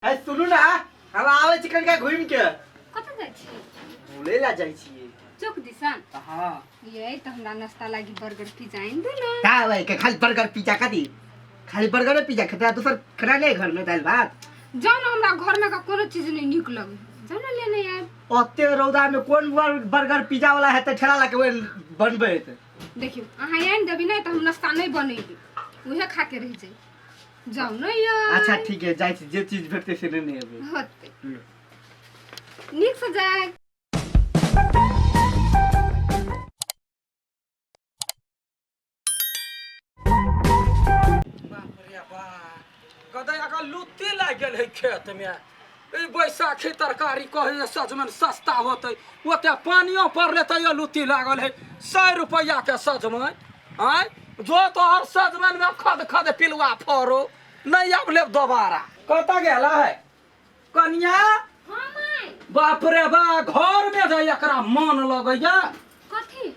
ए सुनू ना, हम आबै छी कनिका घुमि के। कतऽ जाइ छी? घुमै ला जाइ छियै। चौक दिसन? हाँ। ये तऽ हमरा नाश्ता लागी बर्गर पिज्जा आनि दू ना। का भाई के खाली बर्गर पिज्जा कदी? खाली बर्गर पिज्जा खेता, दोसर खाना नहीं घर में दाल भात? जाउ ना, हमरा घर में का कोनो चीज नहीं नीक लगे, जाउ ना लेने आयब। ओते रौदा में कोन बर्गर पिज्जा वाला हेतै ठेला लगे ओहि बनबै हेतै। देखियौ अहाँ आनि देबी नहि तऽ हम नाश्ता नहि बनेबै, उहे खा के रहि जाइब। जाउ ने यार। अच्छा ठीक है, जाइ छी, जे चीज भेटतै से लेने एबै। होतै, नीक से जाय। बाप रे बाप, गदैया के लुत्ती लागि गेल है खेत में। ई बैसाखी तरकारी कहै सजमनि सस्ता होतै, ओते पानियो पड़लै तैयो लुत्ती लागल है। 100 रुपैआ के सजमनि आँय, जो तोहर सजमनि में खद खद पिलुआ फरो नहीं, आब लेब दोबारा। कतऽ गेल है कनिया? हाँ माय। बाप रे बा, घर में जे एकरा मन लगैया। कथी?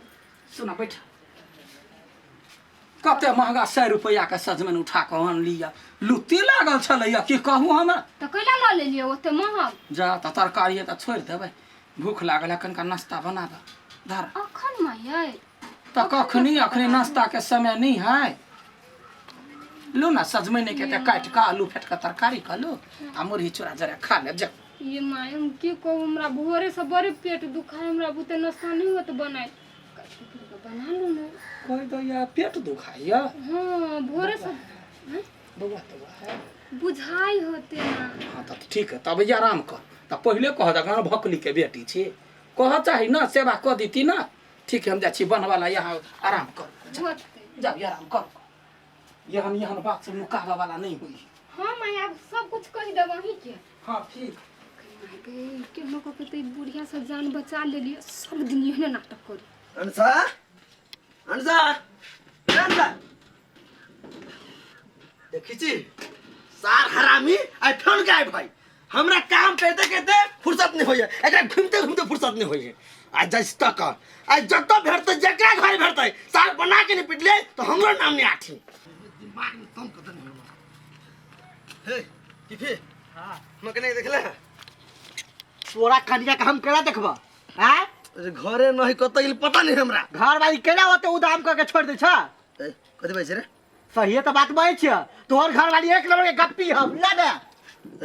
सुना, बैठ। कते महंगा 100 रुपैआ के सजमनि उठा कऽ अनलियै, लुत्ती लागल छलैया, की कहू हमरा। तऽ कैला लऽ लेलियै ओते महग? जा तऽ तरकारी तऽ छोड़ि देबै, भूख लागल है, कनिका नाश्ता बनाबऽ धर। अखन माय? तऽ कखनी? अखनी नाश्ता के समय नहीं है। लू ना, सजमनि के तऽ काटि कऽ आलू फेट कऽ तरकारी कऽ लू आ मुरही चूड़ा जरा खा लेब जा। ये my, हम की कहू, हमरा भोरे से बड़े पेट दुखाय, हमरा बुते नाश्ता नहीं होत बनाय, बना लू ना। कहि दैया पेट दुखाइया? हाँ, भोरे से हैं? बौआ तौआ है? बुझाई होते ना। हाँ तऽ ठीक है, तब आराम कर। तऽ पहिले कह दे, भकली के बेटी छी, कह चाही ना, सेवा कऽ देती ना। ठीक है, हम जाइ छी बनवा ला, यहाँ आराम कर। होते। जाओ, आराम कर। एहन एहन बात सब नुकाबऽ वाला नहीं हुई। हाँ my, आब सब कुछ कहि देब अहीं के। हाँ ठीक। केहनो कऽ के तऽ ई बुढ़िया से जान बचा लेलियै, सब दिन एहने नाटक करी। अनसा, अनसा, अनसा, देखी छी सार हरामी, आइ फोन गायब भाई। हमरा काम करते करते फुर्सत नहीं होइए, एकरा घूमते घूमते फुर्सत नहीं होइए। आज जाइ तक आइ जतऽ भेटतै, जकरा घर भेटतै, सार बना के नहीं पिटले तो हमरो नाम नहीं आठी। दिमाग में दम कतऽ नहीं हमरा। हे टिफी। हाँ। मकने के देखले? तोरा कनिया के हम केना देखबा आय? अरे घरे नहीं, कतऽ गेल पता नहीं हमरा। घर वाली केना ओते उदाम करके छोड़ दै छ? ए, कथी बाजै छै रे? सही तो बात बाजै छियै, तोहर घर वाली एक नंबर के गप्पी है, बुझला ने?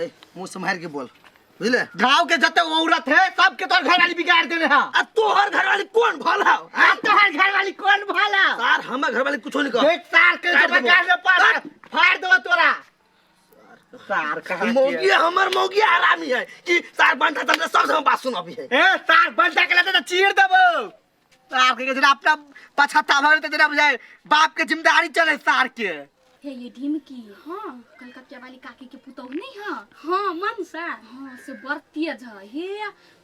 ए, मुंह सम्हार के बोल, बुझले? गांव के जते औरत है सबके तोहर घर वाली बिगाड़ देने है। आ तोहर घर वाली कौन भला हौ? आ तोहर घर वाली कौन भला? सार हमर घर वाली कुछो नहीं कह। देख सार के काट देबो। काट दे, पार फाड़ देबो तोरा। सार कहाँ मौगी हमर मौगी हरामी है कि सार बंटा तंटा सब से बात सुनबी है। ए सार बंटा के लेते तो चीर देबो सार के, जेना अपना पछत्ता भऽ गेल जेना बुझाय बाप के जिम्मेदारी चले सार के। हे ये ढिमकी। हाँ। कलकतिया वाली काकी के पुतोह नहीं है? हाँ मनसा। हाँ से बड़ तेज है, हे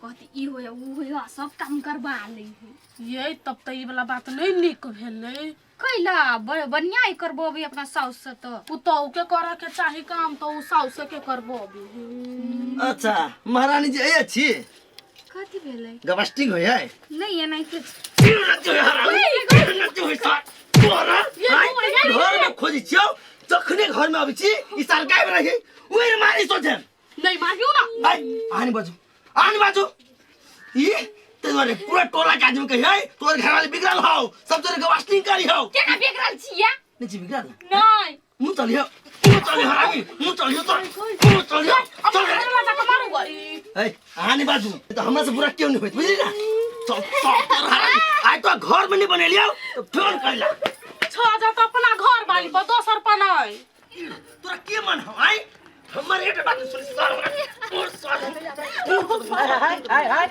कहती ई होय ऊ होय, सब काम करबा ले है। ये तब तऽ ई वाला बात नहीं नीक भेलै। कैला बड़ बढ़िया एकर बबी अपना साउस से तो। पुतोह के करे के चाही काम तऽ उ साउस के करबो अभी। अच्छा महारानी जी ए छी। कथी भेलै? गबस्टिंग होय है? नहीं एनाहिते। घर में खोजी छियौ, जखने घर में अबै छी ई साल गायब रही, ओहि मारी सोचे। नहीं मारियौ ना। आइ आनी बाजू, आनी बाजू। ई ते दुआरे पूरा टोला के आदमी कहियै तोर घर वाले बिगड़ल हौ, सब तोरे गवास्टिंग करी हौ। केना बिगड़ल छियै? नहीं छी बिगड़ल। नहीं। मुँह चलियो, मुँह चलियो हरामी, मुँह चलियो तो, मुँह चलियो। चल रे। घरवाला जाके मारू गई। ए आनी बाजू तो हमरा से बुरा क्यों नहीं होइत, बुझली ना? चल चल तोर हरामी, आइ तो घर में नहीं बनेलियौ तो फोन करिला। छह जा तो अपना घर वाली पर दोसर पर नहीं। तोरा के मन हौ आइ हमर एक बात सुन सर और सर। हाय हाय।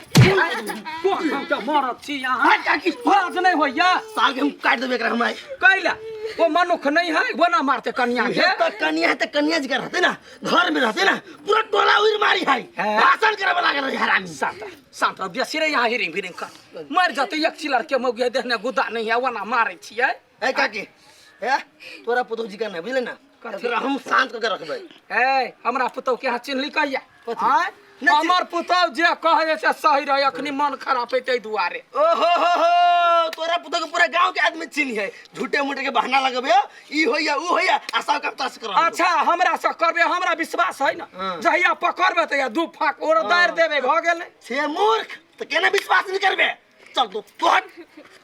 कोन हम के मरद छी यहाँ? हाय काकी। लाज नहीं होइया? साल के हम काट देबे एकरा हम आइ। कैला वो मनुख नहीं है, वो ना मारते कनिया के? तो कनिया है तो कनिया जी रहते ना, घर में रहते ना, पूरा टोला उड़ मारी है, है। भाषण करे वाला लागल रही हरामी। शांत शांत, बेसी रे यहाँ हिरिंग फिरिंग कर मर जाते। एक चिलर के मौगी देखने गुदा नहीं है, वो ना मारे छियै। ए काकी, ए तोरा पुतोह जी का नहीं बुझले ना? एकरा हम शांत कऽ के रखबै। ए, हमरा पुतहु के अहाँ चिन्हली कहिया? कथी? आँय? नहि हमर पुतहु जे कहै से सही रहै, अखनी मन खराब है ताहि दुआरे। ओ हो हो हो, तोरा पुतहु के पूरा गांव के आदमी चिन्ह है। झूठे मूठे के बहाना लगबे, ई होइया ऊ होइया आ सब काम तोरा से करवा। अच्छा, हमरा से करबे, हमरा विश्वास है ना। हाँ। जहिया पकड़बे तहिया दू फाक ओर दारि देबे, भऽ गेलै। छे मूर्ख, तऽ केना विश्वास नहीं करबे? चल तू तू हट।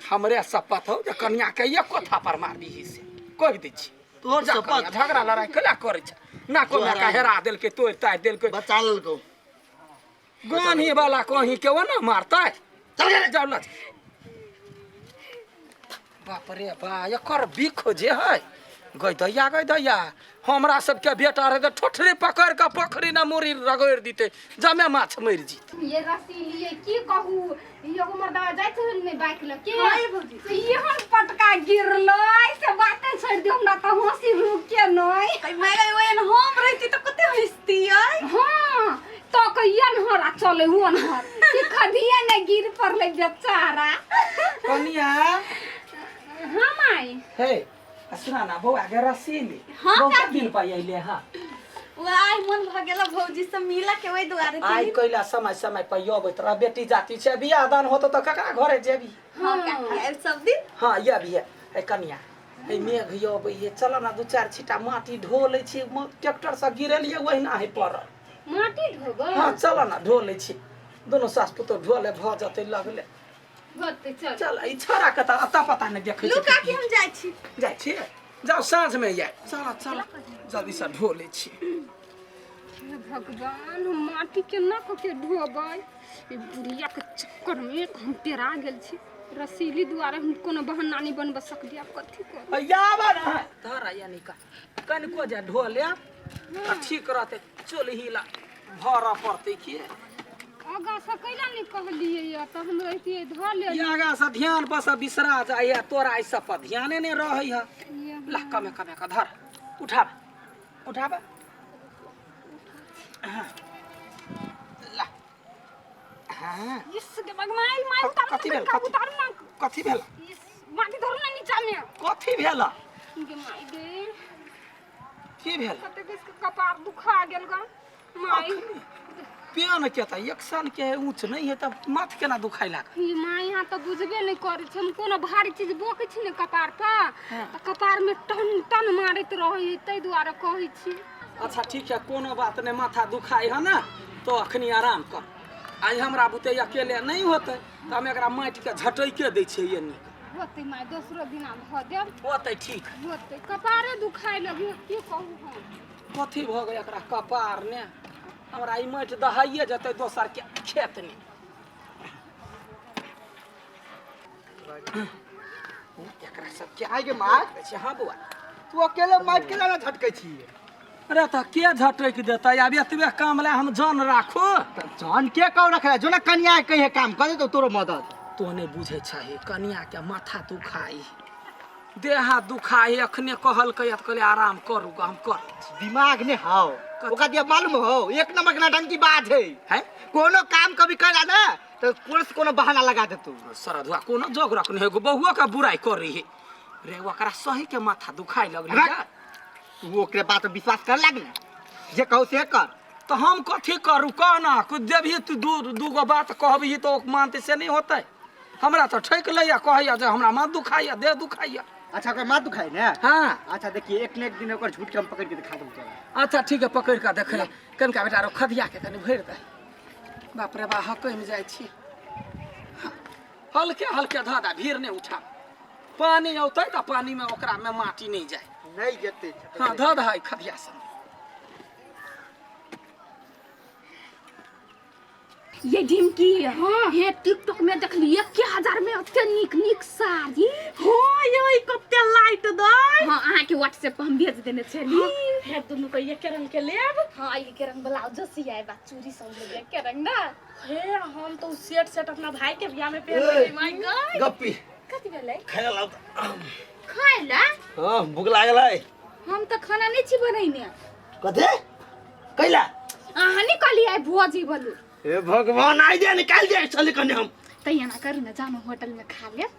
हमरे शपथ हौ जे कनिया के एक कोथा पर मारबी से कहि दै छी। तोहर जा शपथ? कनिया, झगड़ा लड़ाई केला करै छै ना? को तोहरा का हेरा देलकै, तोड़ि ताड़ि देलकै। बचा लेलकौ। गानी वाला कहीं के वो ना मारतै। चल गे। जाउ लग। बाप रे बा, एकर बिख जे है गई दैया, गई दैया। हमरा सबके बेटा रहे तऽ ठोठरी पकड़ कऽ पोखरी ने मुड़ी रगड़ि दितै, जमे माछ मरि जितै। ये रसीलिए की कहू, ये हमर दवा जाइ छै ने बाइक ल के से एहन पटका गिरलै से बाते छोड़ि दियौ, हमरा तऽ हँसी रुके नै। माय ओहन हम रहिती तऽ कते हँसतियै। हाँ तो कहिया नहरा चले वो नहर कि खदिया ने गिर पड़लै बेचारा। कनिया। हाँ माई। हे आ सुना ना बौआ के रसीली। हाँ, बहुत काकी। दिन पर अइले। हाँ। आइ मन भऽ गेल भौजी से मिलऽ के, ओहि दुआरे। आइ कैला समय समय पर अबैत रह, बेटी जाति छै, बियाह दान होतो तऽ ककरा घरे जेबी? हाँ काकी, आयब सब दिन। हाँ, ये भी है। ए कनिया, ए मेघ यो अबै है, चल ना दू चारि छिटा माटी ढो लै छी। ट्रैक्टर से गिरेलियै ओहिना है पड़ल। माटी ढोबै? हाँ, चल ना ढो लै छी, दुनू सास पुतोह ढो ले, भऽ जेतै लगले। होतै, चल। चल, ई छोरा के तऽ अता पता नहि देखै लू छै। काकी, हम जाइ छी। जाइ छी, जाउ, साँझ में जाय। चल चल, जल्दी से ढो लै छी। हे भगवान, हम माटी केना कऽ के ढोबै? ई बुढ़िया के चक्कर में हम पेरा गेल छी। रसीली दुआरे हम कोनो बहाना नहि बनबऽ सकलियै। आब कथी करू? याबा ना धर या निका कनिको जे ढो ले तऽ ठीक रहतै, चुल्ही ला भरऽ पड़तै की। आगाँ से कैला नहि कहलियै या तऽ हम रहितियै धऽ ले। ई आगाँ से ध्यान बस बिसरा जाइए, तोरा एहि सब पर ध्याने नहि रहै है। ला कमे कमे कऽ धर, उठाब उठाब। हाँ। ला हाँ। इस के भगवान, माय उतार। कथी भेल? कथी? कथी? उतार ना। कथी भेल? इस माटी धरू ना नीचा में। कथी भेल? गे माय गे। की भेल? कतेक इसके कपार दुखा गेल गा माय। पेन के तऽ एक सन के ऊँच नहि है तऽ माथ केना दुखाइ लागल? ई माय, यहाँ तऽ बुझबे नहि करै छै। हम कोनो भारी चीज बोकै छी ने कपार पर तऽ कपार में टन टन मारैत रहै है, ताहि दुआरे कहै छी। अच्छा ठीक है, कोनो बात नहि। माथा दुखाइ है ने तो अखनी आराम कर। आइ हमरा बुते अकेले नहि होतै तऽ हम एकरा माटिके झटैके दै छियै, ये नीक होतै माय, दोसरो दिना भऽ देब। होतै, ठीक। होतै, कपारे दुखाइ लगी, की कहू हम। कथी भऽ गेल एकरा कपार ने? हमरा ई माटि दहाइए जेतै दोसर के खेत ने। एकरा सबके आइ गे माय। छै। हाँ बौआ। तू अकेले माटि केना ने झटकै छी? अरे तऽ के झटकि देतै? आब एतबे काम लए हम जन राखू? तऽ जन के कहू रखले? जो ना कनिया के कहिए काम कर देतौ तोरो मदद। तो नहि बुझै छही, कनिया के माथा दुखाई, देह हाथ दुखाई, अखने कहलकै तऽ कहलियै आराम करू ग, हम करै छी। दिमाग ने हौ ओकरा दिया, मालूम हो, एक नंबर के नौटंकी बाज है। है। कोनो काम कभी करा ना तो कोनो से कोनो बहाना लगा देतू। सरधुआ कोनो जोग रखने एगो बहुओ के बुराई करी है रे। ओकरा सही के माथा दुखाई लगलै। रख। या। तू ओकरे बात पर विश्वास कर लाग ना, जे कहू से कर। तऽ हम कथी करू, कह ना कुछ देबही तू। दू दूगो बात कहबही तऽ ओ मानते से नहि होतै। हमरा तऽ ठकि लैया, कहैया जे हमरा माथ दुखाइया, देह दुखाइया। अच्छा, ओकर माथ दुखाई ने? हाँ। अच्छा देखिए, एक न एक दिन ओकर झूठ के हम पकड़ के दिखा दूँ तोरा। अच्छा ठीक है, पकड़ कऽ देख ले। कनिका बेटा रो खदिया के कनि भरि दे। बाप रे बा, हकमि जाइ छी। हल्के हल्के धऽ दे, भीड़ नहि उठा। पानी औतै तऽ पानीमे ओकरामे माटी नहि जाय। नहीं जेते। हाँ, धऽ दहै खदिया सब। ये ढिमकी, हाँ, हे टिकटॉक में देखली 1000 में एते नीक नीक साड़ी। हो ये कते लाइट दै। हाँ, अहाँ के व्हाट्सएप पर हम भेज देने छली। हे दुनू के एके रंग के लेब। हाँ, एके रंग ब्लाउज सियाए बा, चूड़ी सब लेब एके रंग ना। हे हम तो सेट सेट अपना भाई के बियाह में पहन लेबै। My God. गप्पी। कथी भेलै? खाय ला लाउ। खाय ला? हाँ, भूख लागल है। हम तऽ खाना नहि छी बनैने। कथी कैला? अहाँ नहि कहलियै आइ भोजी बोलू? हे भगवान, आइ दे निकाल दे, चल कने हम। तऽ एना करू ने, जानो होटल में खा लेब।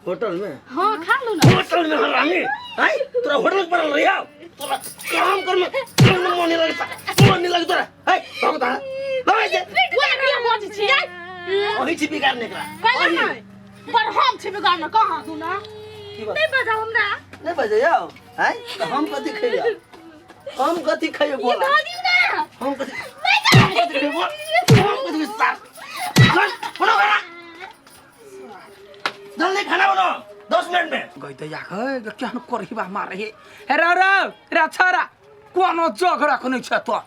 होटल में? हाँ खा लू ना। होटल में हरामी आई तोरा होटल में पड़ल रहिया, तोरा काम कर में मन नहीं लगता, मन नहीं लगता तोरा। है भागो ता भागो से। वही किया बज छी वही छी बिगाड़ने का। कहले नहीं पर हम छी बिगाड़ने कहाँ तू ना। की बात? नहीं बजाओ हमरा। नहीं बजाओ हैं तो हम कथी खइयो, हम कथी खइयो बोला? दादी ना हम कथी, हम कथी खइयो बोल, हम कथी सार चल बनाओ खाना, जल्दी खाना बनाओ 10 मिनट में। गई दैया हे केहन करहिबा मारे हे। रे रे रे छारा कोनो जग रखने छ तो।